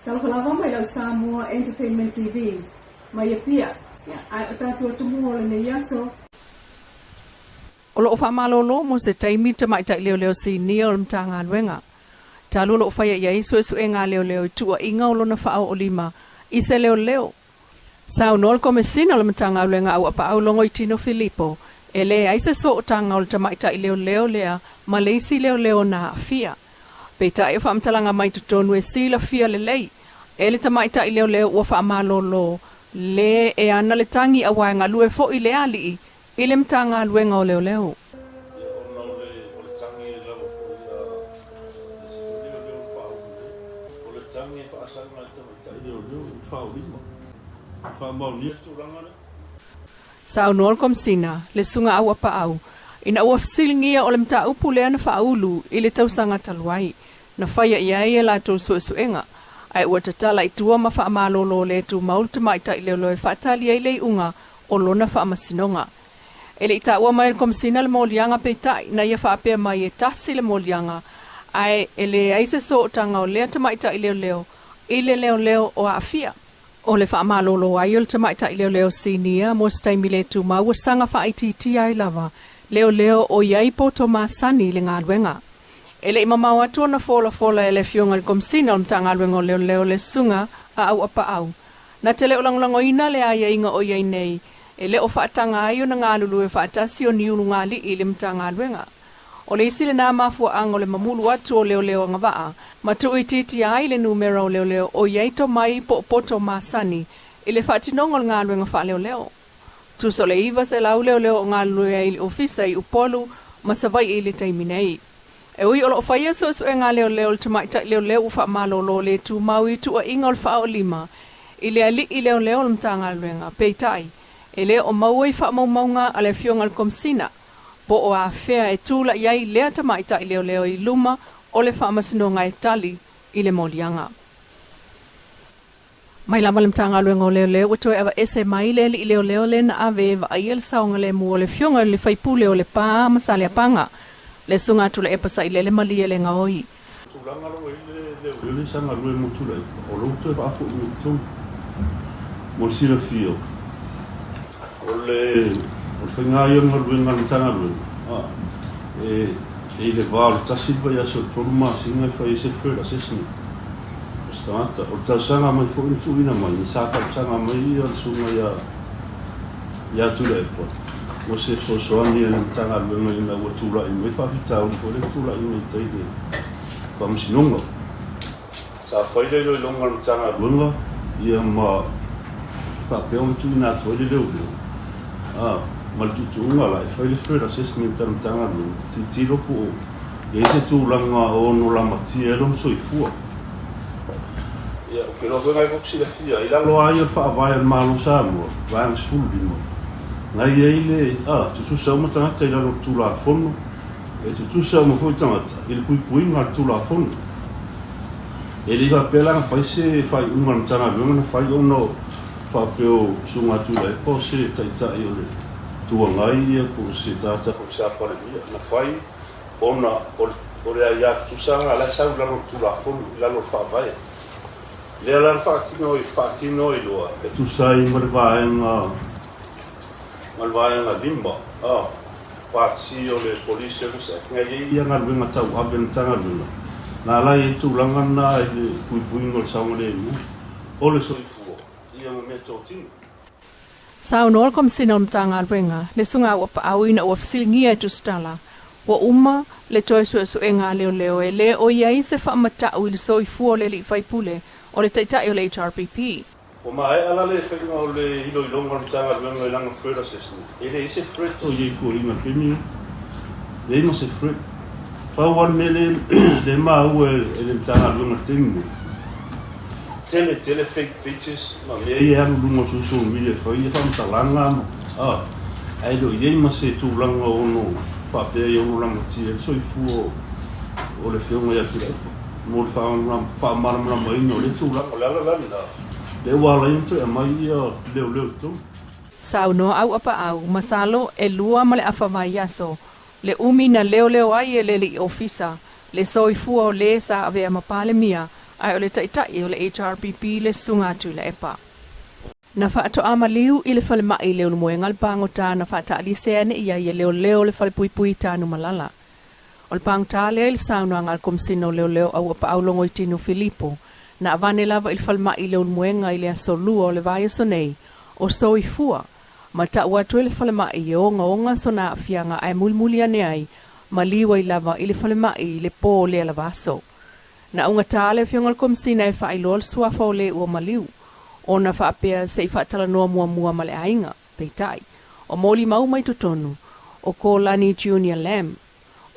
Talofa lava mai lau Samoa Entertainment TV mai Apia, ae o tatou atumua o lenei aso. O lo o faamalolo mo se taimi le tamaitai leoleo sinia o le Matagaluega talu o lo o faia i ai suesuega a leoleo i tuuaiga o lona faaoolima i se leoleo. Saunoa le Komesina o le Matagaluega Auapaau Logoitino Filipo e leai se sootaga o le tamaitai leoleo lea ma le isi leoleo na aafia. Peitai o faamatalaga mai totonu e silafia lelei e le tamaitai leoleo ua faamalolo le e ana le tagi aua e galue foi le alii i le Matagaluega o Leoleo. Ia ona o le o le tagi lava foi a le isi foi leoleo na faaulu nei. O le tagi e faasaga i le tamaitai leoleo i le faaulima. E faamaonia le tulaga lea. Saunoa le Komesina, le Susuga Auapaau, ina ua fesiligia o le mataupu lea na faaulu i le tausaga talu ai, na faia i ai a latou suesuega, ae ua tatala i tua ma faamalolo le tumau le tamaitai leoleo e faatali ai le iuga o lona faamasinoga. E le i taua mai e le Komesina le moliaga peitai na ia faapea mai e tasi le moliaga ae e leai se sootaga o lea tamaitai leoleo i le leoleo o aafia. O le faamalolo ai o le tamaitai leoleo sinia mo se taimi le tumau ua saga faaitiitia ai lava leoleo o i ai poto masani i le galuega. E le i mamao atu ona folafola e le Afioga i le Komesina o le Matagaluega o Leoleo le Susuga a Auapaau na te le o lagolagoina le aiaiga o i ai nei e le o faataga ai ona galulue faatasi o ni ulugalii i le Matagaluega. O le isi lena mafuaaga o le mamulu atu o leoleo agavaa ma tuuitiitia ai le numera o leoleo o i ai tomai po o poto masani i le faatinoga o le galuega faaleoleo. Tusa o le 900 leoleo o galulue ai i le ofisa i Upolu ma Savaii i le taimi nei. E ui o lo o faia suesuega a leoleo i le tamaitai leoleo ua faamalolo le tumau i tuuaiga o le faaoolima i le alii leoleo o le Matagaluega, peitai, e le o maua i faamaumauga a le Afioga i le Komesina po o afea e tulai ai lea tamaitai leoleo i luma o le faamasinoga e tali i le moliaga. Mai lava le Matagaluega o Leoleo ua toe aveese mai le alii leoleo lea na ave e vaaia le saogalemu o le Afioga i le Faipule o Lepa ma Saleapaga, le Susuga Tuilaepa Sailele Malielegaoi. Tulaga lo i le leoleo le sa galue mo Tuilaepa, o lou toe faafoi mai totonu. Mo le silafia, o le o le faiga ia o galuega a le Matagaluega, e e i le va o le tasi le vaiaso i le tolu masina e fai ai se threat assessment o se tagata. O le talosaga mai foi na tuuina mai, na sa talosaga mai ia le susuga ia ia Tuilaepa mo se fesoasoani a le Matagaluega ina ua tulai mai faafitauli foi lea na tulai mai i tai i le Faamasinoga. Sa fai le iloiloga a le Matagaluega ia ma faapea ona tuuina atu ai le leoleo a ma le tuutuuga la e fai le threat assessment a le Matagaluega, tilotilo po o i ai se tulaga o ono lamatia ai lona soifua. Ia, ou te iloa foi nai tou te silafia, i lalo lava ia o le Faavae o le Malo o Samoa, Vaega 15, na i ai le, a, tutusa uma tagata i lalo o le Tulafono, E tutusa uma foi tagata i le puipuiga a le Tulafono. E le i faapea la na fai se faaiuga a le Matagaluega na fai ona o faapea o Susuga Tuilaepa o se Taitai o le Itu Agai ia po o se tagata foi sa Palemia. Na fai ona o le aia tutusa lena la e sau i lalo o le Tulafono, i lalo o le Faavae. Lea la na faatino ai, faatino ai loa e tusa ai ma le vaega ma le vaega 5 a Part C o le Police Service Act, na i ai ia galuega tauave a le Matagaluega, na ala ai tulaga na i le puipuiga o le saogalemu o le soifua ia ma meatotino. Saunoa le Komesina o le Matagaluega, le Susuga Auapaau ina ua fesiligia e Tusitala, ua uma le toe suesuega a leoleo e le o i ai se faamatau i le soifua o le alii faipule o le Taitai o le HRPP. Ua maea la le faiga o le iloiloga o le Matagaluega i lana threat assessment. E leai se threat o i ai fuaina i le taimi lenei. Leai ma se threat. Pau lava le mea lea e maua e le Matagaluega i le taimi lenei, tele tele fake pages ma mea ia e alu i luga o social media e fai faamatalaga ma, ae le o i ai ma se tulaga ono faapea e ono lamatia ai le soifua o le Afioga ia Tuilaepa. Mo le faamalamalamaina o lea tulaga. O le ala la lena, lea ua ala ai ona toe aumai ia leoleo i totonu. Saunoa Auapaau, masalo e lua ma le afa vaiaso le umi na leoleo ai e le alii ofisa le soifua o le sa avea ma Palemia Ae o le Taitai o le HRPP le Susuga a Tuilaepa. Na faatoa maliu i le falemai i Leulumoega le pagota na faataalise ane i ai e leoleo le falepuipui i Tanumalala. O le pagota lea i le saunoaga a le Komesina o Leoleo Auapaau Logoitino Filipo, na avane lava i le falemai i Leulumoega i le aso Lua o le vaiaso nei, o soifua ma tau atu e le falemai e ogaoga sona aafiaga ae mulimuli ane ai maliu ai lava i le falemai i le po o lea lava aso. Na augata le Afioga i le Komesina e faailoa le suafa o le ua maliu, ona faapea se i faatalanoa muamua ma le aiga. Peitai, o molimau mai totonu, o Kolani Junior Lamb,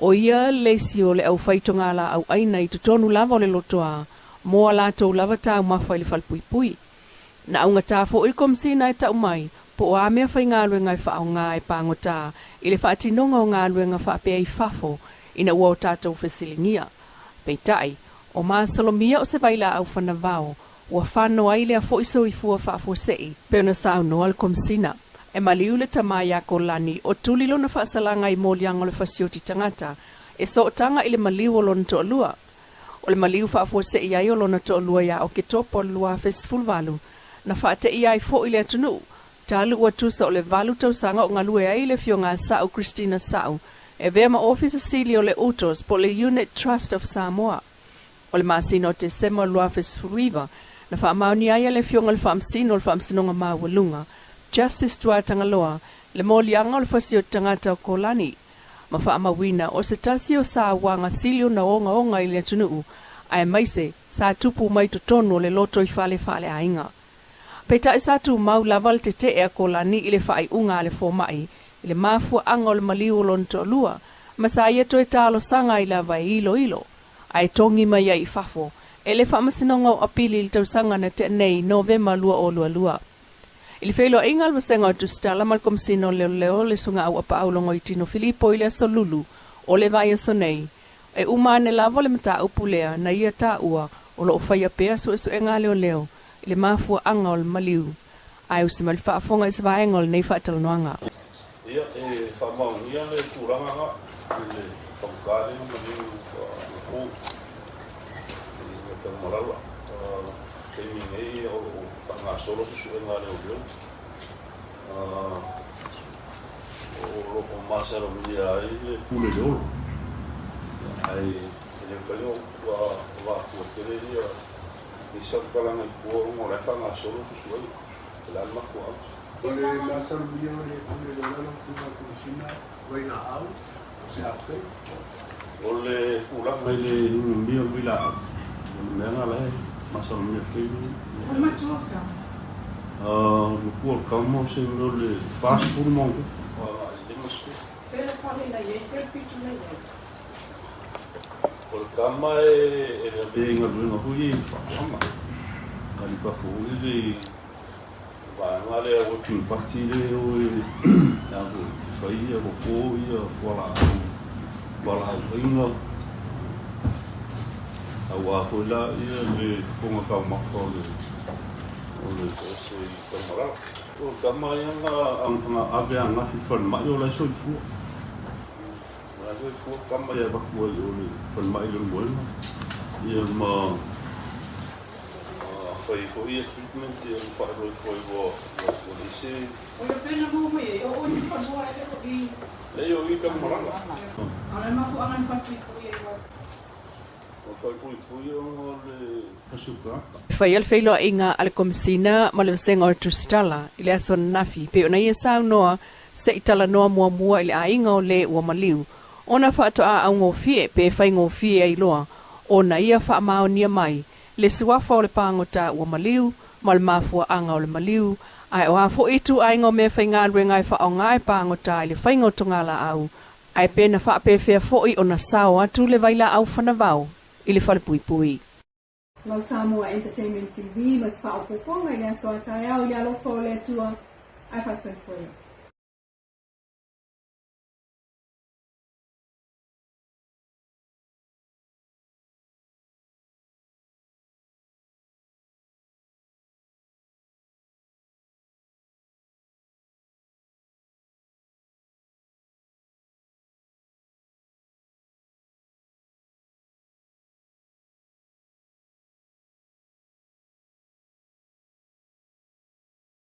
ʻo ia le isi o le aufai togalaau ʻaina i totonu lava o le lotoa mo a latou lava taumafa i le falepuipui. Na augata foi le Komesina e tau mai po o a mea faigaluega e faaaoga e pagota i le faatinoga o galuega faapea i fafo ina ua o tatou fesiligia. Peitai, o masalomia o se vailaau fanavao ua fano ai lea foi soifua faafuasei, pei ona saunoa le Komesina. E maliu le tama ia Kolani o tuli lona faasalaga i moliaga o le fasioti tagata e sootaga i le maliu o lona toalua. O le maliu faafuasei ai o lona toalua ia Oketopa o le 2018, na faateia ai foi le atunuu, talu ua tusa o le 8 tausaga o galue ai le Afioga a Sa'u Christina Sa'u e avea ma Ofisa Sili o le UTOS po o le Unit Trust of Samoa. O le masina o Tesema o le 2019, na faamaonia ai e le Afioga i le Faamasino o le Faamasinoga Maualuga, Justice Tuatagaloa, le moliaga o le fasioti tagata o Kolani, ma faamauina o se tasi o sauaga sili ona ogaoga i le atunuu, aemaise sa tupu mai totonu o le lotoifale faaleaiga. Peitai sa tumau lava le tetee a Kolani i le faaiuga a le fomai i le mafuaaga o le maliu o lona toalua, ma sa ia toe talosaga ai lava e iloilo ae togi mai ai i fafo e le Faamasinoga o Apili i le tausaga na tea nei, Novema 2022. I le feiloaiga a le Vasega o Tusitala ma le Komesina o Leoleo le Susuga Auapaau Logoitino Filipo i le aso Lulu o le vaiaso nei, e uma ane lava le mataupu lea na ia taua o lo o faia pea suesuega a leoleo i le mafuaaga o le maliu. Ae usi mai le faafofoga i se vaega o lenei faatalanoaga. Ia, e faamaonia le tulaga na i le faguta lea na maliu na po i Tanumalala. Taimi nei o lo o faagasolo suesuega a leoleo. O lo o masalomia ai le pule i le olo. Ae e le mafai ona avatua tele ia i sautalaga i tua ona o la e faagasolo suesuega. O le a le mafuaaga? O le masalomia o le pule i le olo lau Afioga i le Komesina Vailaau o se afai. O le tulaga i le inumia o le vailaau, o le mea lena la e masalomia i le taimi lenei. O le matua o le tama. O le matua o le tama o se mea o le 40 ma ono agai i le 50. Pea le fale na i ai, pea le pito na i ai. O le tama e lavea i galuega foi ia i faatoaga. Kali fafo foi le vaega lea working party lea o e a foi fai ia koko ia fualaau fualaau aina aua foi la ia le fofoga taumafa o le o le toese i Tanumalala. O le tama ia na ave ananafi i le falemai o la e soifua. O la e soifua le tama ia avatu ai i o le falemai i Leulumoega ia ma Fai foi ia treatment ia ma faailoa ifo ai ua leai se. O ia pena mo mai ai, o oe te whanua e le i. Leai o i Tanumalala. A o le mafuaaga na whatuipui ai ua. O le whaipuipui ona o le fasiukaata. Faia le feiloaiga a le Komesina ma le Vasega o Tusitala i le aso ananafi pei ona ia saunoa se i talanoa muamua i le aiga o le ua maliu ona faatoa augofie pe faigofie ai loa ona ia faamaonia mai le suafa o le pagota ua maliu ma le mafuaaga o le maliu, ae o a foi ituaiga o meafaigaluega e faaaoga e pagota i le faiga o togalaau, ae pe na faapefea foi ona sao atu le vailaau fanavao i le falepuipui. Lau Samoa Entertainment TV ma se faaopoopoga i le aso a taeao i le alofa o le Atua, ae faasoifuaina.